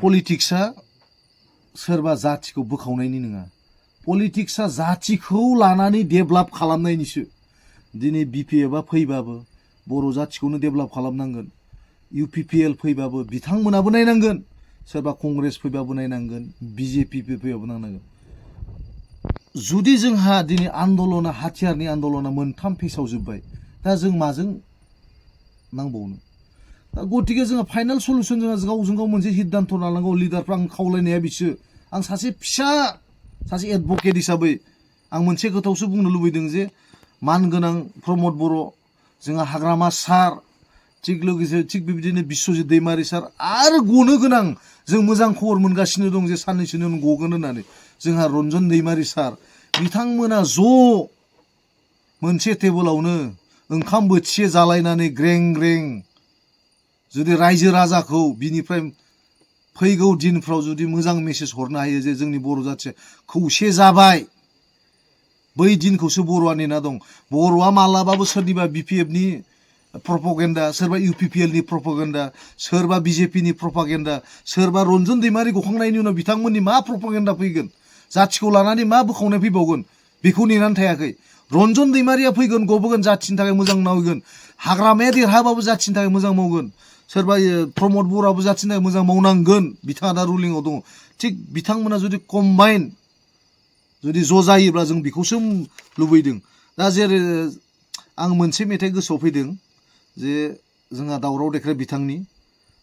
पलिटिक्सआ सोरबा जातिखौ बोखावनायनि नङा पलिटिक्सआ जातिखौ लानानै डेभेलप खालामनायनिसो दिनै बिपिएफआ फैबाबो बर' जातिखौनो डेभेलप खालामनांगोन इउपिपिएल फैबाबो बिथांमोनाबो नायनांगोन सोरबा कंग्रेस फैबाबो नायनांगोन बिजेपि फैबाबो नायनांगोन जुदि जोंहा दिनै आन्दलना हाथियारनि आन्दलना मोनथाम फेसाव जोब्बाय दा जों माजों नांबावनो दा गतिके जोंहा फाइनाल सल्युसन जोंहा गावजों गाव मोनसे सिद्धान्त लानांगौ लिडारफ्रा आं खावलायनाया बिसो आं सासे एडभकेट हिसाबै आं मोनसे खोथावसो बुंनो लुबैदों जे मानगोनां प्रमद बर' जोंहा हाग्रामा सार थिग लोगोसे थिग बेबायदिनो बिश्वजित दैमारि सार आरो गनो गोनां जों मोजां खबर मोनगासिनो दं जे साननैसोनि उनाव गगोन होननानै जोंहा रन्जन दैमारि सार बिथांमोना ज' मोनसे टेबोलावनो ओंखाम बोथिसे जालायनानै ग्रें ग्रें जुदि रायजो राजाखौ बिनिफ्राय फैगौ दिनफ्राव जुदि मोजां मेसेज हरनो हायो जे जोंनि बर' जाथिया खौसे जाबाय बै दिनखौसो बर'आ नेना दं बर'आ मालाबाबो सोरनिबा बिपिएफनि प्रपागेन्डा सोरबा इउपिपिएलनि प्रपागेन्डा सोरबा बिजेपिनि प्रपागेन्डा सोरबा रन्जन दैमारि गखांनायनि उनाव बिथांमोननि मा प्रपागेन्डा फैगोन जाथिखौ लानानै मा बोखावनाय फैबावगोन बेखौ नेनानै थायाखै रन्जन दैमारिया फैगोन गबोगोन जाथिनि थाखाय मोजां मावगोन हाग्रामाया देरहाबाबो जाथिनि थाखाय मोजां मावगोन सोरबा प्रमद बर'आबो जाथिनि थाखाय मोजां मावनांगोन बिथाङा दा रुलिंआव दङ थिग बिथांमोना जुदि कम्बाइन जुदि ज' जायोब्ला जों बेखौसो लुबैदों दा जेरै आं मोनसे मेथाइ गोसोआव फैदों जे जोंहा दावराव देख्रे बिथांनि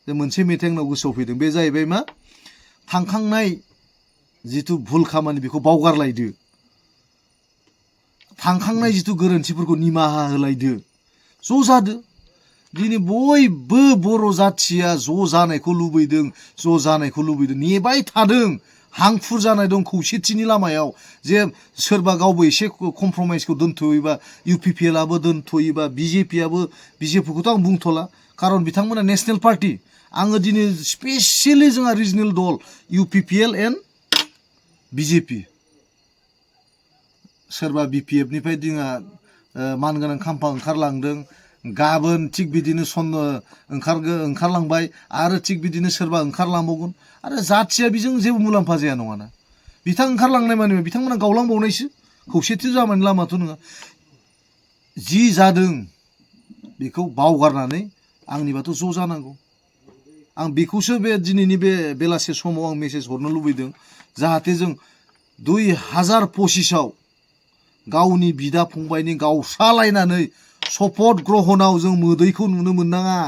जे मोनसे मेथाइ आंनाव गोसोआव फैदों बे जाहैबाय मा थांखांनाय जिथु भुल खामानि बेखौ बावगारलायदो थांखांनाय जिथु गोरोन्थिफोरखौ निमाहा होलायदो ज' जादो दिनै बयबो बर' जाथिया ज' जानायखौ लुबैदों नेबाय थादों हांखुर जानाय दं खौसेथिनि लामायाव जे सोरबा गावबो एसे कमप्रमाइसखौ दोनथ'योबा इउपिपिएलआबो दोनथ'योबा बिजेपिखौथ' आं बुंथ'ला खारन बिथांमोना नेसनेल पार्टि आङो दिनै स्पेसियेलि जोंहा रिजनेल दल इउपिपिएल एन्ड बिजेपि सोरबा बिपिएफनिफ्राय जोंहा मानगोनां खाम्फा ओंखारलांदों गाबोन थिग बिदिनो ओंखारलांबाय आरो थिग बिदिनो सोरबा ओंखारलांबावगोन आरो जाथिया बेजों जेबो मुलाम्फा जाया नङाना बिथां ओंखारलांनाय माने बिथांमोना गावलांबावनायसो खौसेथि जानायनि लामाथ' नङा जि जादों बेखौ बावगारनानै आंनिबाथ' ज' जानांगौ आं बेखौसो बे दिनैनि बे बेलासे समाव आं मेसेज हरनो लुबैदों जाहाथे जों 2025आव गावनि बिदा फंबायनि गावस्रालायनानै शपथ ग्रहणाव जों मोदैखौ नुनो मोननाङा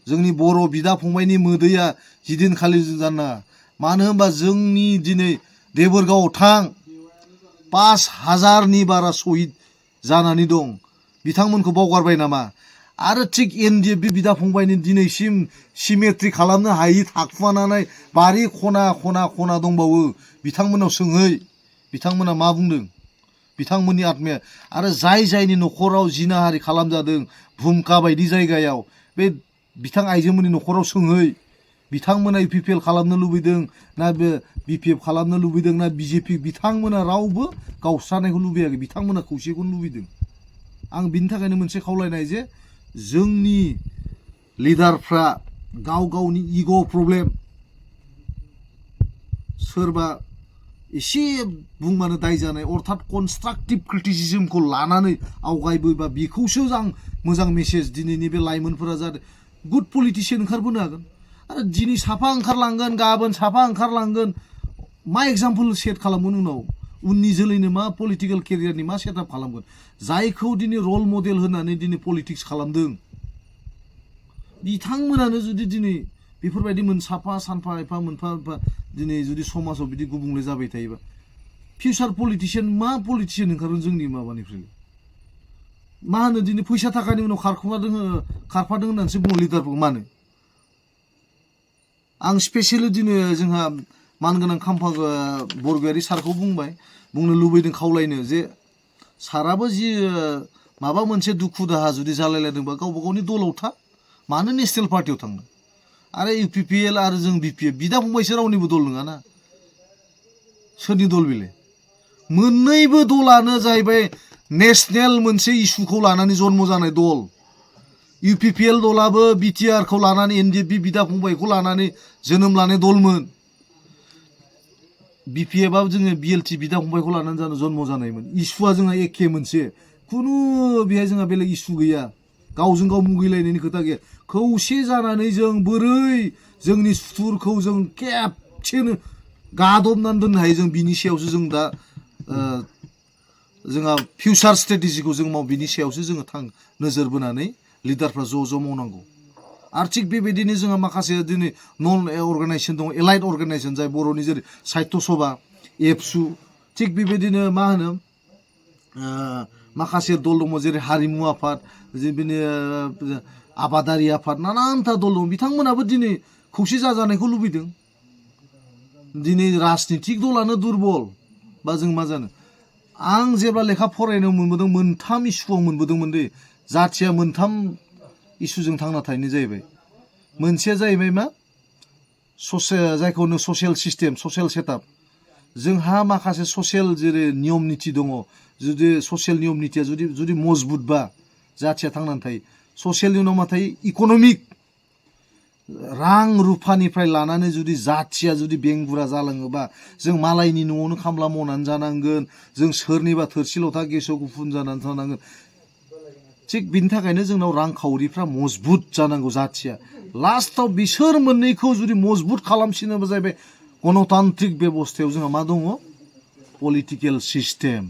जोंनि बर' बिदा फंबायनि मोदैया जिदिनखालि जाना मानो होनबा जोंनि दिनै देबोरगावआव थां 5000नि बारा शहीद जानानै दं बिथांमोनखौ बावगारबाय नामा आरो थिग एनडिएफ बिदा फंबायनि दिनैसिम सिमेट्रि खालामनो हायि थाखुमानानै बारि खना दंबावो बिथांमोनाव सोंहै बिथांमोना मा बुंदों बिथांमोननि आत्माया आरो जायनि न'खराव जिनाहारि खालामजादों भुमका बायदि जायगायाव बे बिथां आइजोमोननि न'खराव सोंहै बिथांमोना इउपिपिएल खालामनो लुबैदों ना बे बिपिएफ खालामनो लुबैदों ना बिजेपि बिथांमोना रावबो गावस्रानायखौ लुबैयाखै बिथांमोना खौसेखौनो लुबैदों आं बिनि थाखायनो मोनसे खावलायनाय जे जोंनि लिडारफ्रा गावनि इग' प्रब्लेम सोरबा एसे बुंबानो दाय जानाय अर्थात कनस्ट्राक्टिभ क्रिटिसिजमखौ लानानै आवगायबोबा बेखौसो आं मोजां मेसेज दिनैनि बे लाइमोनफोरा जादों गुड पलिटिशियान ओंखारबोनो हागोन आरो दिनै साफा ओंखारलांगोन गाबोन साफा ओंखारलांगोन मा एग्जाम्पल सेट खालामगोन उननि जोलैनो मा पलिटिकेल केरियारनि मा सेटआप खालामगोन जायखौ दिनै रल मडेल होनानै दिनै पलिटिक्स खालामदों बिथांमोनानो जुदि दिनै बेफोरबायदि सानफा एफा मोनफा दिनै जुदि समाजाव बिदि गुबुंले जाबाय थायोबा फिउचार मा पलिटिशियान ओंखारगोन जोंनि माबानिफ्राय मा होनो दिनै फैसा थाखानि उनाव खारफादों होननानैसो बुङो लिडारफोरखौ मानो आं स्पेसियेलि दिनै जोंहा मानगोनां खाम्फा बरगयारि सारखौ बुंनो लुबैदों खावलायनो जे साराबो जि माबा मोनसे दुखु दाहा जुदि जालायलायदोंबा गावबा गावनि दलाव था मानो नेसनेल पार्टियाव थांनो आरो इउपिपिएल आरो जों बिपिएफ बिदा फंबायसो रावनिबो दल नङाना सोरनि दल बेलाय मोननैबो दलानो जाहैबाय नेसनेल मोनसे इस्युखौ लानानै जन्म जानाय दल UPPL दलाबो BTR खौ लानानै NDP बिदा फंबायखौ लानानै जोनोम लानाय दलमोन BPF आबो जोङो BLT बिदा फंबायखौ लानानै जन्म जानायमोन इसुआ जोंहा एखे मोनसे खुनु बेहाय जोंहा बेलेग इसु गैया गावजों गाव मुगैलायनायनि खोथा गैया खौसे जानानै जों बोरै जोंनि सुथुरखौ जों खेबसेनो गादबनानै दोननो हायो जों बिनि सायावसो जों दा जोंहा फिउचार स्ट्रेटेजिखौ जों बिनि सायावसो जोङो नोजोर बोनानै लिडारफ्रा ज' मावनांगौ आरो थिग बेबायदिनो जोंहा माखासे दिनै नन अर्गानाइजेसन दङ एलाइड अर्गानाइजेसन जाय बर'नि जेरै साहित्य सभा एबसु थिग बेबायदिनो मा होनो माखासे दल दङ जेरै हारिमु आफाद बिदिनो आबादारि आफाद नानानथा दल दं बिथांमोनाबो दिनै खौसे जाजानायखौ लुबैदों दिनै राजनितिक दलानो दुरबल बा जों मा जानो आं जेब्ला लेखा फरायनो मोनबोदों मोनथाम इस्युआव मोनबोदोंमोन दे जाथिया मोनथाम इसुजों थांना थानाय जाहैबाय मोनसेया जाहैबाय मा जायखौ होनो ससियेल सिस्टेम ससियेल सेटआप जोंहा माखासे ससियेल जेरै नियम निति दङ जुदि ससियेल नियम नितिया जुदि मजबुतबा जाथिया थांनानै थायो ससियेलनि उनाव मा थायो इक'नमिक रां रुफानिफ्राय लानानै जुदि जाथिया जुदि बेंगुरा जालाङोबा जों मालायनि न'आवनो खामला मावनानै जानांगोन जों सोरनिबा थोरसि लथा गेसाव गुफुन जानानै थानांगोन थिग बिनि थाखायनो जोंनाव रांखावरिफ्रा मजबुत जानांगौ जाथिया लास्टआव बिसोर मोननैखौ जुदि मजबुत खालामसिनोबा जाहैबाय गणतान्त्रिक बेबस्थायाव जोंहा मा दङ पलिटिकेल सिस्टेम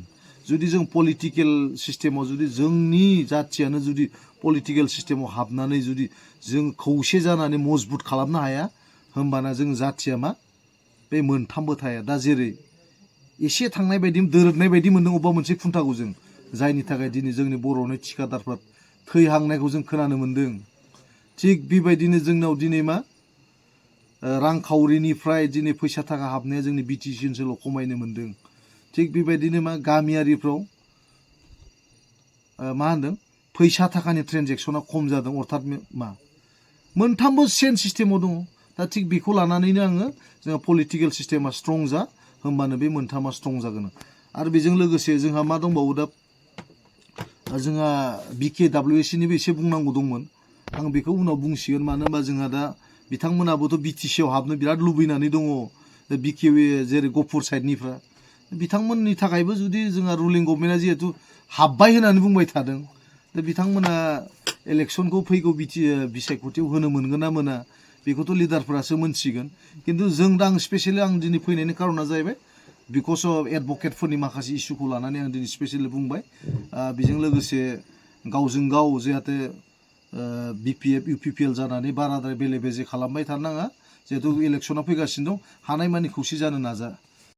जुदि जों पलिटिकेल सिस्टेमाव जुदि जोंनि जाथियानो जुदि पलिटिकेल सिस्टेमाव हाबनानै जुदि जों खौसे जानानै मजबुत खालामनो हाया होमबाना जों जाथिया मा बे मोनथामबो थाया दा जेरै एसे थांनाय बायदि दोरोदनाय बायदि मोनदों अबेबा मोनसे खुन्थाखौ जों जायनि थाखाय दिनै जोंनि बर'नि थिखादारफ्रा थैहांनायखौ जों खोनानो मोन्दों थिग बेबायदिनो जोंनाव दिनै मा रांखावरिनिफ्राय दिनै फैसा थाखा हाबनाया जोंनि बिटिसि ओनसोलाव खमायनो मोन्दों थिग बेबायदिनो मा गामियारिफ्राव मा होनदों फैसा थाखानि ट्रेनजेक्सना खम जादों अर्थात मा मोनथामबो सेम सिस्टेमाव दङ दा थिग बेखौ लानानैनो आङो जोंहा पलिटिकेल सिस्टेमा स्ट्रं जा होमबानो बे मोनथामा स्ट्रं जागोन आरो बेजों लोगोसे जोंहा मा दंबावो दा जोंहा BKWSनिबो एसे बुंनांगौ दंमोन आं बेखौ उनाव बुंसिगोन मानो होनबा जोंहा दा बिथांमोनाबोथ' बिटिसिआव हाबनो बिराद लुबैनानै दङ BKW जेरै गफुर साइडनिफ्रा बिथांमोननि थाखायबो जुदि जोंहा रुलिं गभर्नमेन्टआ जिहेतु हाबबाय होननानै बुंबाय थादों दा बिथांमोना इलेक्सनखौ फैगौ बिसायख'थियाव होनो मोनगोन ना मोना बेखौथ' लिडारफोरासो मोनसिगोन खिन्थु जों दा आं स्पेसियेलि आं दिनै फैनायनि कारना जाहैबाय बिकज अफ एडभकेटफोरनि माखासे इस्युखौ लानानै आं दिनै स्पेसियेलि बुंबाय बेजों लोगोसे गावजों गाव जाहाथे BPF UPPL जानानै बाराद्राय बेले बेजे खालामबाय थानो नाङा जिहेतु इलेक्सना फैगासिनो दं हानायमानि खौसे जानो नाजा